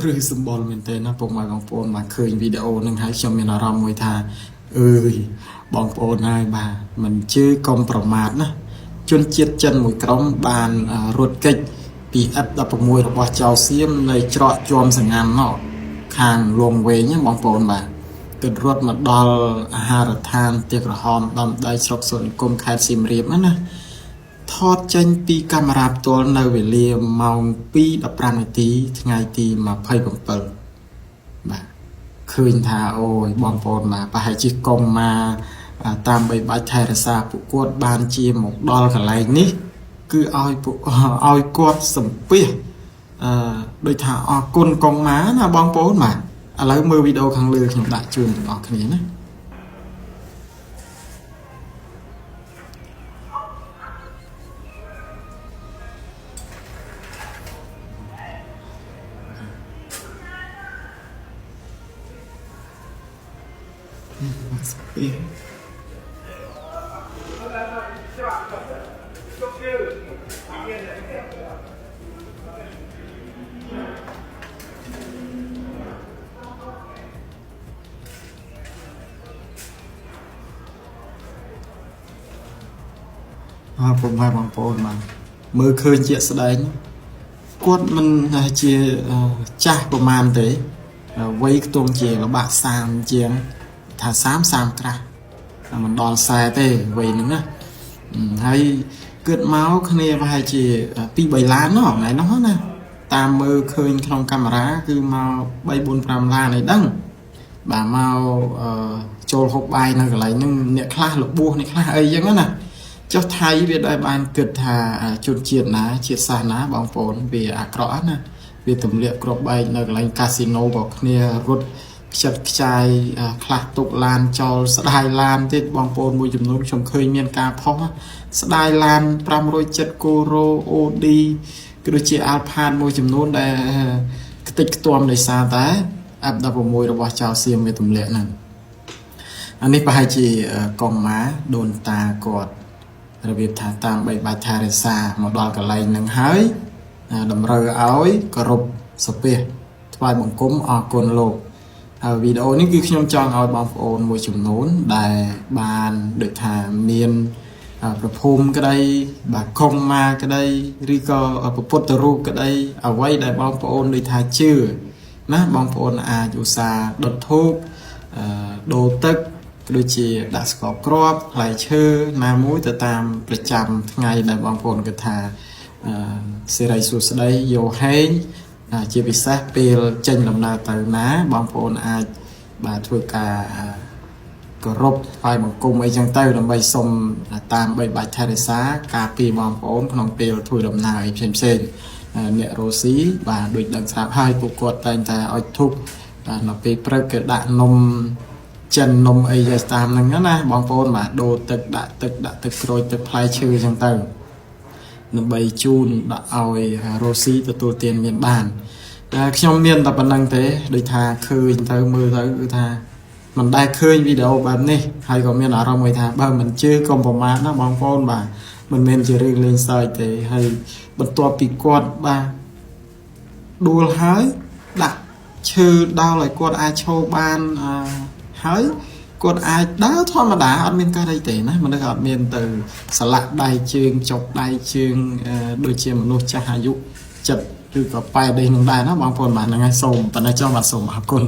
ព្រឺសម្បុរមែនទែនណាពុកម៉ែបងប្អូនបាទឃើញវីដេអូនឹងហើយខ្ញុំមានអារម្មណ៍មួយថាអើយបងប្អូនហើយបាទមិនជឿកុំប្រមាថណាជនជាតិចិនមួយក្រុមបានរត់គេចពី F16 របស់ចៅសៀមនៅច្រកជាំសង្ងាំមកខាងលងវែងណាបងប្អូនបាទគិតរត់មកដល់អាហារដ្ឋានទៀក្រហមដំដៃស្រុកសួនគុំខេត្តសៀមរាបណា ថតចេញពីកាមេរ៉ាផ្ទាល់នៅវេលាម៉ោង2:15នាទីថ្ងៃទី27បាទឃើញថាអូយបងប្អូនបាទប្រហែលជាកុងមកតាមបីបាច់ថែរក្សាពួកគាត់បានជាមកដល់កន្លែងនេះ គឺឲ្យពួកឲ្យគាត់សំពះអឺដូចថាអរគុណកុងម៉ាណាបងប្អូនបាទឥឡូវមើលវីដេអូខាងលើខ្ញុំដាក់ជូនទាំងអស់គ្នាណាសំពះ អរពុកម៉ែបងប្អូនបាទមើលឃើញជាក់ស្ដែងគាត់មិនជាចាស់ប្រហែលទេវ័យខ្ទង់ជាលបាក់30ជាងថា30 30ក្រាស់មិនដល់40ទេវ័យហ្នឹងណាហើយគិតមកគ្នាប្រហែលជា2 3ឡាននោះថ្ងៃនោះណាតាមមើលឃើញក្នុងកាមេរ៉ាគឺមក3 4 5ឡានអីដឹងបាទមកចូលហូបបាយនៅកន្លែងហ្នឹងអ្នកខ្លះរបួសអ្នកខ្លះអីចឹងណាចុះថៃវាដែលបានគិតថាជនជាតិណាជាតិសាសនាបងប្អូនវាអាក្រក់ណាវាទម្លាក់គ្រាប់បែកនៅកន្លែងកាស៊ីណូក៏គ្នារត់ខ្ចិតខ្ចាយខ្លះទុកឡានចោលស្ដាយឡានទៀតបងប្អូនមួយចំនួនខ្ញុំឃើញមានការផុសស្ដាយឡាន570គូរ៉ូ OD គឺដូចជា Alphard មួយចំនួនដែលខ្ទេចខ្ទាំដោយសារតែ F16 របស់ចៅសៀមវាទម្លាក់ហ្នឹងអានេះប្រហែលជាកុងម៉ាដូនតាគាត់របៀបថាតាមបីបាច់ថែរក្សាមកដល់កន្លែងហ្នឹងហើយតម្រូវឲ្យគោរពសាពះថ្វាយបង្គំអរគុណលោកហើយវីដេអូនេះគឺខ្ញុំចង់ឲ្យបងប្អូនមួយចំនួនដែលបានដូចថាមានប្រភូមិក្តីបាទកុងម៉ាក្តីឬក៏ពុទ្ធរូបក្តីអ្វីដែលបងប្អូនដូចថាជឿណាបងប្អូនអាចឧស្សាហ៍ដុតធូបដូរទឹកដូចជាដាក់ស្ករគ្រាប់ផ្លែឈើណាមួយទៅតាមប្រចាំថ្ងៃដែលបងប្អូនគិតថាសិរីសួស្តីយោហេងជាពិសេសពេលចេញដំណើរទៅណាបងប្អូនអាចបាទធ្វើការគោរពថ្វាយបង្គំអីចឹងទៅដើម្បីសុំតាមបីបាច់ថែរក្សាការពារបងប្អូនក្នុងពេលធ្វើដំណើរអីផ្សេងផ្សេងអ្នករ៉ូស៊ីបាទដូចដឹងស្រាប់ហើយពួកគាត់តែងតែឲ្យធុកបាទនៅពេលព្រឹកគេដាក់នំចិននំអីតាមហ្នឹងណាបងប្អូនបាទដូរទឹកដាក់ទឹកដាក់ទឹកក្រូចទឹកផ្លែឈើចឹងទៅដើម្បីជូនដាក់ឲ្យរ៉ូស៊ីទទួលទានមានបានតែខ្ញុំមានតែប៉ុណ្្នឹងទេដូចថាឃើញទៅមើលទៅគឺថាមិនដែលឃើញវីដេអូបែបនេះហើយក៏មានអារម្មណ៍មួយថាបើមិនជឿកុំប្រមាថណាបងប្អូនបាទមិនមែនជារឿងលេងសើចទេហើយបន្ទាប់ពីគាត់បាទដួលហើយដាក់ឈើដោលឲ្យគាត់អាចឈរបានហើយគាត់អាចដើរធម្មតាអត់មានកើតអីទេណាមនុស្សអត់មានទៅស្លាក់ដៃជើងចុកដៃជើងដូចជាមនុស្សចាស់អាយុ70ឬក៏80នេះនឹងដែរណាបងប្អូនបាទហ្នឹងហើយសូមប៉ុណ្ណេះចុះបាទសូមអរគុណ